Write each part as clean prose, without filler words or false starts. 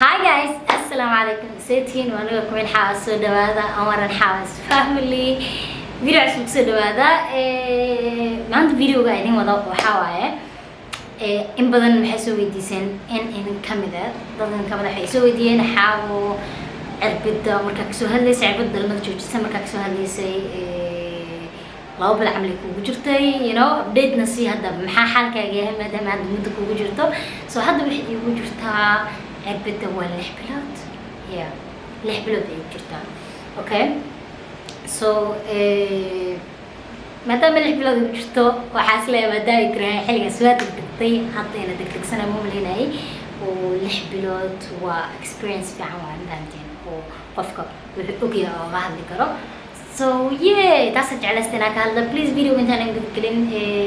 Hi guys, assalamu alaikum. Seetiin waa aniga Kumin Xawas. Soo dhawaada Amaran Xawas family. Video cusub kusoo dhawaada. Maanta videoga idin wado waxaa waaye, in badan waxay soo weydiiseen, in idin kamid ah, dadan kamid ah waxay soo weydiiyeen: "Xaawo, cirbida markaa kasoo hadlaysay, cirbida dhalmada joojisa markaa kasoo hadlaysay, 2 bil camal ay kugu jirtay, update-na sii. Hadda maxaa xaalkaaga yahay, maadaama hadda muddo kugu jirto?" So hadda waxay iigu jirtaa cirbida waa 6 bilood. Yeah, 6 bilood ay igu jirtaa. Okay, so maadaama 6 bilood igu jirto, waxaa isleeyahay maadaama ay tirahay xilligaas waa degdegtay, hadda ina degdegsana ma malaynayay, oo 6 bilood waa experience fiican, waa mafahamteen, oo qofka wuxuu ogyahay oo ga hadli karo. So yeah, taasa jeclaysta inaan ka hadla. Please, video intaan gudgelin,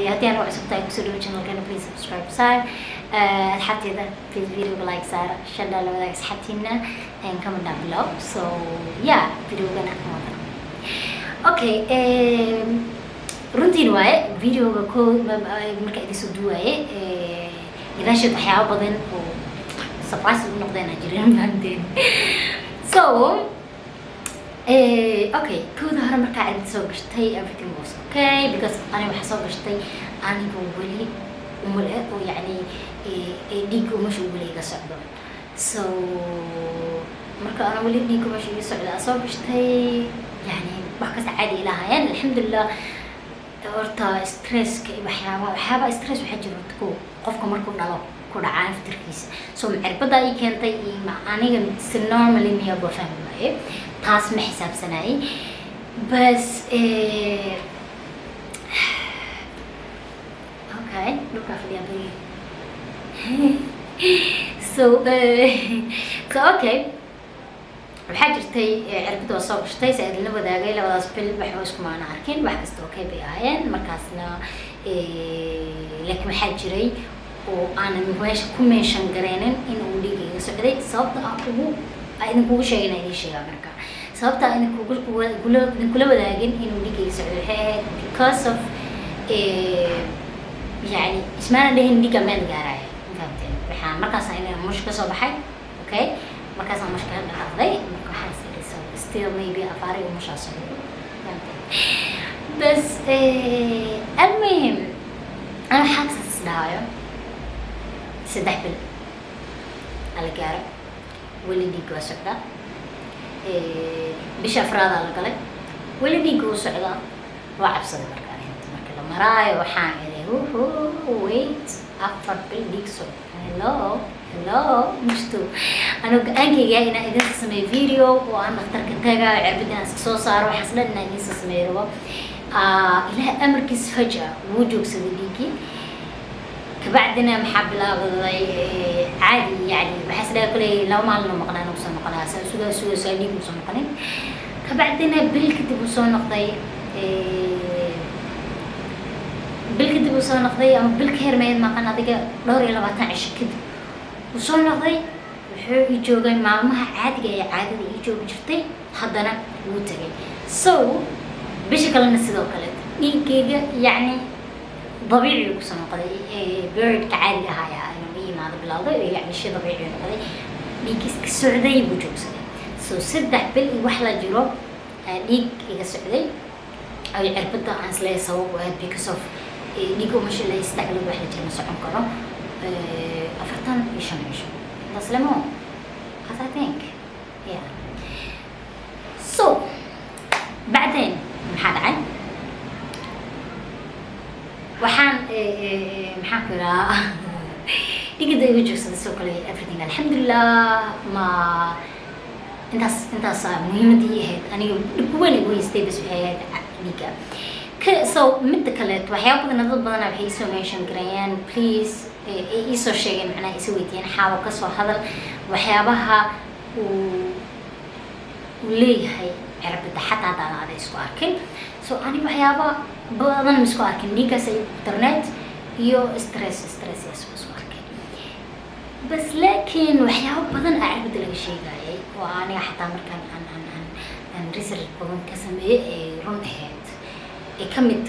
haddii aan cusub tahay, kusoo dhawo channelkana. Please subscribe saar. Asxaabteeda, please videoga like saar, shadha la wadaag asxaabtiina, and comment down below. So yeah, videogana wada. Okay, runtiin waaye videoga ko marka idin soo duwaaye gadaasheed waxyaabo badan oo surprise ugu noqdeen aan jirin, fahamteen. So okay, kooda hore markaa cid soo gashtay, everything was okay, because ani waxaa soo gashtay aniga weli umul eh oo yacni dhiigga umasha weli iga socdo. So marka ana weli dhiigga umasha iga socdo aa soo gashtay, yani wax kasta caadi ilaahayeen, alxamdulilah. Horta stresska iyo waxyaaba stress waxaa jira horta ko qofka markuu dhalo ku dhacaa aftirkiisa. So cirbada ii keentay iyo ma aniga si normally miyaa waa fahmi waaye, taas ma xisaabsanayay. Bas okay, dhulkaa fadhiyaa beriga. So okay, waxaa jirtay cirbada waa soo gashtay, si idinla wadaagay. Labadaas bil waxba iskumaana arkin, wax kasta okay bay ahaayeen markaasna. Laakiin waxaa jiray oo aanan meesha ku mention gareynin in uu dhiiga iga socday. Sababta aan ugu aan idinkugu sheegay inaan idiin sheegaa marka, sababta aan idinkugu idinkula wadaagin inuu dhiiga iga socday waxay ahayd because of yani ismaana dhihin dhiigga meel gaaraya, ma fahamteen. Waxaan markaas inaan mush ka soo baxay. Okay, markaasaan mush ka dhaqaaqday. Marka waxaan is iri, so still maybe afaari umushaa socdo, fahamteen. Bas almuhim, ana waxaa kasaas dhahayo 3 bil ala gaaro, weli dhiigga waa socdaa. Bisha afraadaa la galay, weli dhiigga wuu socdaa. Waa cabsaday marka arrinta marka la maraayo. Waxaan iri, "Huhu, wait, 4 bil dhiig socdo, hello, hello, mushto." Anuu go-aankayga inaan idinka sameeyo video oo aan dhakhtarka tagayo, cirbada inaan iska soo saaro, waxaas dhan inaan idinsa sameeyo rabo. Ilaah amarkiis, faja wuu joogsaday dhiiggii. Kabacdina maxaa bilaabday? Caadi, yani waxaa is dhahay koley 2 maalin oo maqnaan uu soo noqonaa. Saa sugaa sugaa sugaa, dhiig uu soo noqonin. Kabacdina bil kadib uu soo noqday. Bil kadib uu soo noqday ama bil ka hermeyd maqan, adiga dhowr iyo labaatan cisho kadib uu soo noqday. Wuxuu ii joogay maalmaha caadiga ee caadada ii joogi jirtay, haddana wuu tagay. So bisha kalena sidoo kale dhiiggayga yacni dabiici kusoo noqday. Periodka caadiga ahaa ayaa inuu ii imaado bilowday oo yacni shay dabiici noqday. Dhiig iska socday buu joogsaday. So 3 bil iyo wax la jiro dhiig iga socday ay cirbada aan isleeyahay sabab u ahayd, because of dhiig umasha la 3 bilood wax la jiro ma socon karo. 45 cisho intaas lemo as I think, yeah. So bacdeen maxaa dhacay? Waxaan maxaan ku iraa, dhigida iga joogsaday sidoo kale, everything alxamdulilah. Ma intaas intaas muhiimadii ahayd aniga dhib weyn igu haystay, bas waxay ahayd dhiigga ka. So midda kaleeto, waxyaaba badan dad badana waxay isoo mention gareeyaan, please ay iisoo sheegeen, macnaha isoo weydiiyeen: "Xaawo, kasoo hadal waxyaabaha uu leeyahay cirbada, xataa haddaan aada isku arkin." So ani waxyaaba badan ma isku arkin. Dhiiggaas ay internet iyo stress yaas ma isku arkin bas. Laakiin waxyaabo badan aa cirbada laga sheegayay oo aniga xataa markaan aan research badan ka sameeyey ay run ahayd, ay ka mid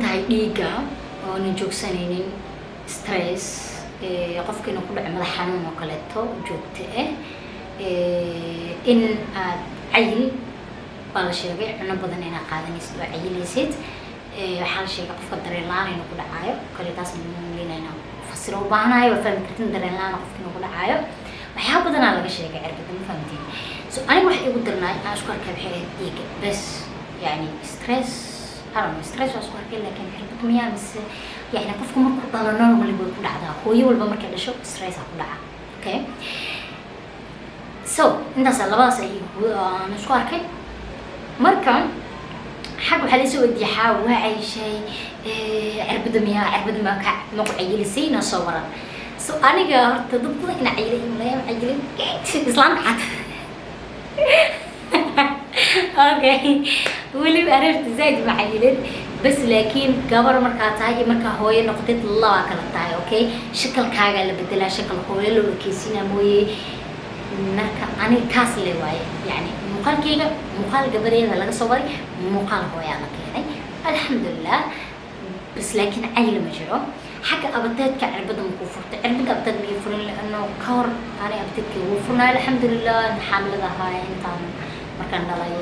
tahay dhiigga oonan joogsanaynin. Stress, qofka inuu ku dhaco madax xanuun oo kaleeto joogto ah, in aad cayil baa la sheegay, cuno badan inaad qaadanaysid oo cayilaysid. Waxaa la sheegay qofka dareen la-aan inuu ku dhacaayo kale. Taas malina inaan fasiro u baahanayo, waa fahmi kartin dareen la-aan qofka inuu ku dhacaayo. Waxyaaba badanaa laga sheegay cirbada, ma fahamtiin? So aniga wax igu darnaay aan isku arkay waxay ahayd dhiiga bes. Yani stress, I don't know, stress waa isku arkay, laakiin cirbad miyaa mise? Yani qofku markuu dhalo normally way ku dhacdaa. Hooyo walba markay dhasho stress aa ku dhaca. Okay, so intaas labadaas ay aan isku arkay. Marka xag waxaa laisoo weydiiyey, xaa waa cayshay cirbada miyaa, cirbada ma ka ma ku cayilisay? Noo soo waran. So aniga horta dad badan ina cayilay malaya, cayilin islaanta cad. Okay, weliba areerta zaaid ma cayilin bas, laakiin gabar markaa tahay iyo markaa hooyo noqotid labaa kala tahay. Okay, shakalkaagaa la bedelaa, shakal hooyo loo ekeysiinaa mooye. Marka aniga kaas le waaye, yani muuqaalkayga muuqaal gabareeda laga soo waday, muuqaal hooyaa la keenay, alxamdulilah. Bas laakiin cayil ma jiro. Xagga appetite-ka cirbada makuu furtay? Cirbada appetite ma ii furin, laano ka hor ani appetite-kii wuu furnaay, alxamdulilah. Xaamilada ahaa intaan markaan dhalay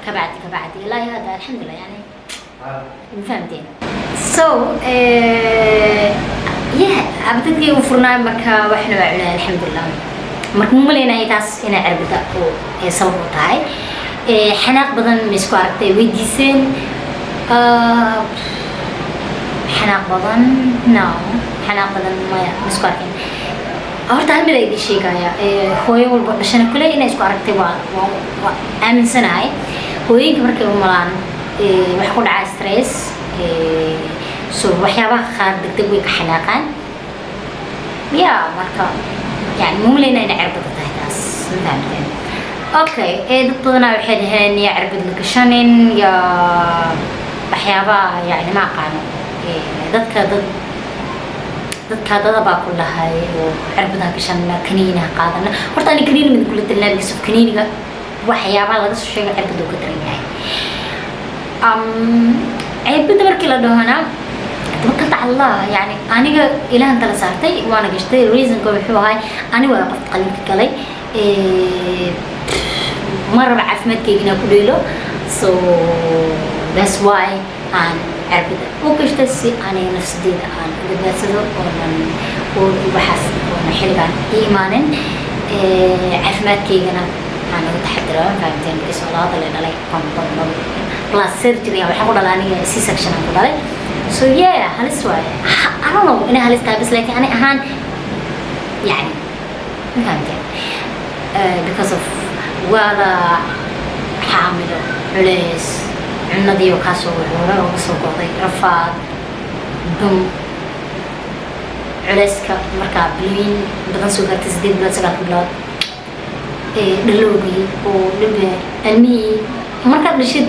kabacdi ilaa iyo hadda, alxamdulilah. Yani ma fahamteen? So yeah, appetite-kii wuu furnaay, marka waxna waa cunay, alxamdulilah. Marka ma malaynaya taas inay cirbada oo ay sabab u tahay. Xanaaq badan ma isku aragtay weydiiseen. Xanaaq badan, no, xanaaq badan maya, ma isku arkin. Horta hal mid aa idin sheegaya, hooyo walba dhashana kule inay isku aragtay waa aaminsanahay. Hooyooyinka markay umalaan waxa ku dhacaa stress, so waxyaabaha qaar degdeg way ka xanaaqaan. Ya, marka yani mumleyna inay cirbada tahay taas, ma fahamteen? Okay, dad badanaa waxay dhaheen yaa cirbad la gashanin, yaa waxyaabaha, yani ma aqaano. Dadka dad dadka dada baa ku lahay oo cirbadaha gashana, kaniiniha qaadana. Horta ani kaniini mid kula talinaa because of kaniiniga waxyaabaha laga soo sheegay cirbada uu ka daran yahay. Cirbada markii la dhahona, tawakalta cala Allah. Yani aniga ilahan tala saartay, waana gashtay. Reasonka wuxuu ahay ani waa qof qalinka galay, ma raba caafimaadkayga inaan ku dheelo. So that's why aan cirbada u gashtay, si aniga nafsadeyda aan u badbaadsado oonan oo waxaas oona xilligaan ii imaanin, caafimaadkaygana aan uga taxadiro. Fahamteen? Because walaada la dhalay bam bam bam plus surgery waxaan ku dhalay aniga, C section aan ku dhalay. So yeah, halis waaye. I don't know inay halis tahay bas, laakiin ani ahaan yani ma fahamteen? Because of waada xaamilo, culeys, cunadii oo kaasoo hore ooga soo go'day, rafaad, dum, culeyska markaa bilooyin badan soo gaartay, 8 bilood, 9 bilood, dhalowgii oo dhibe, ilmihii markaad dhashid.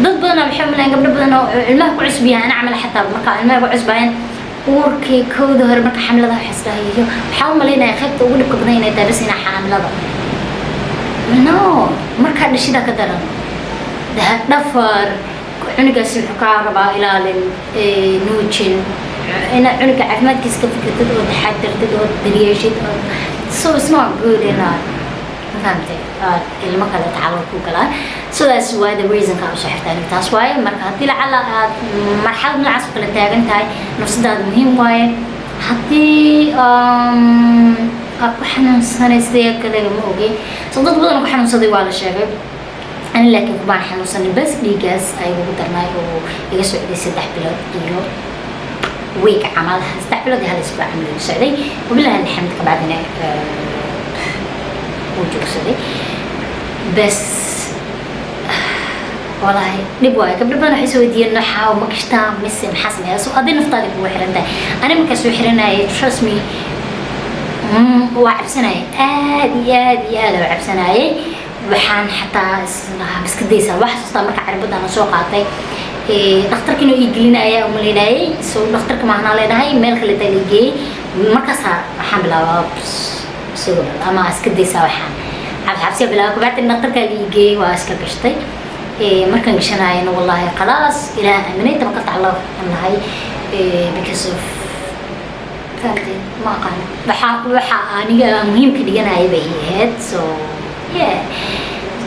Dad badanaa waxay umalayan, gabdho badan oo ilmaha ku cusub yahay, ana camal xataa markaa ilmaha ku cusbayaan uurkii kowda hore, marka xamilada waxaa isdhahayo, waxaa u malaynaya qaybta ugu dhibka badan inay tahay bas inaa xaamilada. No, markaa dhashidaa ka daran. Dhafar cunugaasi wuxuu kaa rabaa ilaalin, nuujin, inaad cunuga caafimaadkiisa ka fikirtid oo taxadartid oo daryeeshid oo. So it's not good inaad, ma fahamtay, aad ilmo kale tacalo ku galaan. So that's why the reason kaa usoo xirtaa aniga taas waaye. Marka haddii lacala aad marxalad noocaas oo kale taagan tahay, nafsadaada muhiim waaye. Haddii aad ku xanuunsanay sidee kale, ma ogey. So dad badan oo ku xanuunsaday waa la sheegay. Ani laakiin kumaan xanuunsanin, bas dhiigaas ay ugu darnaay oo iga socday 3 bilood iyo week camal, 3 bilood iyo hal isbuuc camal igu socday. Wabilahi alxamd, kabacdina wuu joogsaday. Bas walahi dhib waayo. Gabdho badan waxay soo weydiiyeen, noxaa ma gashtaa mise maxaa sameeyaa? So adi naftaadi kugu xiran tahay. Ani markaa soo xiranayay, trust me, waa cabsanayay, aad iyo aad iyo aad waa cabsanayay. Waxaan xataa islahaa iska daysaa. Wax xasuustaa marka cirbadaan soo qaatay, dhakhtarka inuu ii gelinaya umaleynayay. So dhakhtarka maahanaa leenahay, meel kale taa la geeyey. Markaasaa waxaan bilaabaa isagoo ama iska daysaa, waxaan xabsi bilaaba. Kabacdi dhakhtarkaa la ii geeyey, waa iska gashtay. Markaan gashanayana, wallahi khalaas, ilaah aaminay, tawakalta cala Allah aan lahay, because of Fahamteen? Ma aqaan, waxa aniga muhiimka dhiganaya bay ahayd. So yeah,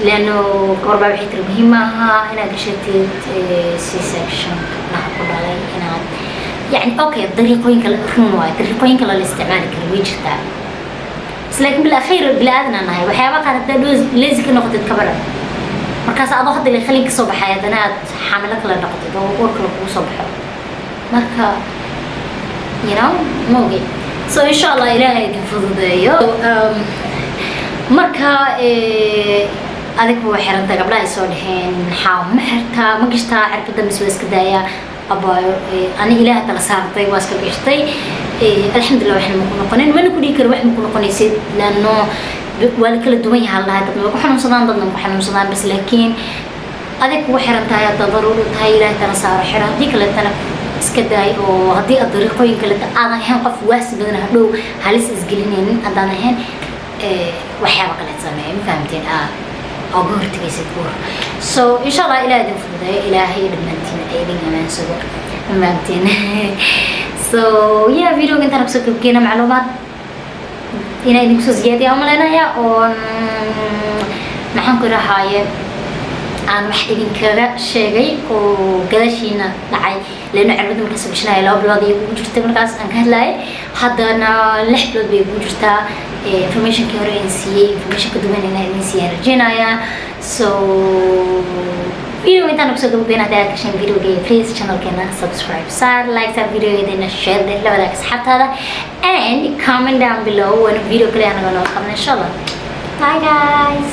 لأنه gabar baa waxay tiri muhiim maaha inaad gashatid C section gabdhaha ku dhalay inaad yani. Okay, dariiqooyin kale run waayo, dariiqooyin kale la isticmaali karo way jirtaa, bas laakiin bilakhiir bini aadan aan nahay. Waxyaaba qaar haddaa lazy ka noqotid, kabaran markaas adoo hadda la qalin kasoo baxay, haddana aad xaamilo kale noqotid oo uur kale kugu soo baxo, marka ma ogi. So insha Allah Ilaahay idin fududeeyo. Marka adiga waa xiranta, gabdhaha ay soo dhaheen maxaa ma xirtaa, ma gashtaa cirbada mise waa iska daayaa? Abaayo, ani Ilaah tala saartay, waa iska gashtay. Alxamdulilah, waxna maku noqonin, mana ku dhihi karo wax maku noqonaysid, laano waa la kala duwan yahay lahay. Dadna way ku xanuunsadaan, dadna ma ku xanuunsadaan, bas laakiin adig kugu xiran tahay. Haddaad daruuri tahay, Ilaahay tala saaro, xiro. Haddii kaleetana iska daay. Oo haddii aad dariiqooyin kaleta aadan ahayn qof waasi badan, hadhow halis isgelinaynin haddaan ahayn, waxyaaba kaleet sameeya. Ma fahamteen? Oga hortagaysid uur. So insha Allah Ilaah idin fududeeyo, Ilaahay dhammaantiin ay idin amaansado. Ma fahamteen? So yeah, videoga intaan kusoo gabgeena, macluumaad inaa idinku soo ziyaadiya umaleynaya oo maxaan ku rahaaye aan wax idinkaga sheegay oo gadaashiina dhacay, leano cirbada markaas gashanaya 2 bilood ay kugu jirtay markaas aan ka hadlayay, haddana 6 bilood bay kugu jirtaa. Informationkii hore idin siiyey information ka duwan inaa idin siiyaan rajeynayaa. So video intaan kusoo gabagabeyn, haddii aad gashaan videogeyga, please channelkeena subscribe saar, like saar videogeedana, share la wadaag asxaabtaada, and comment down below waana video kale anaga noo qabna insha Allah. Bye guys.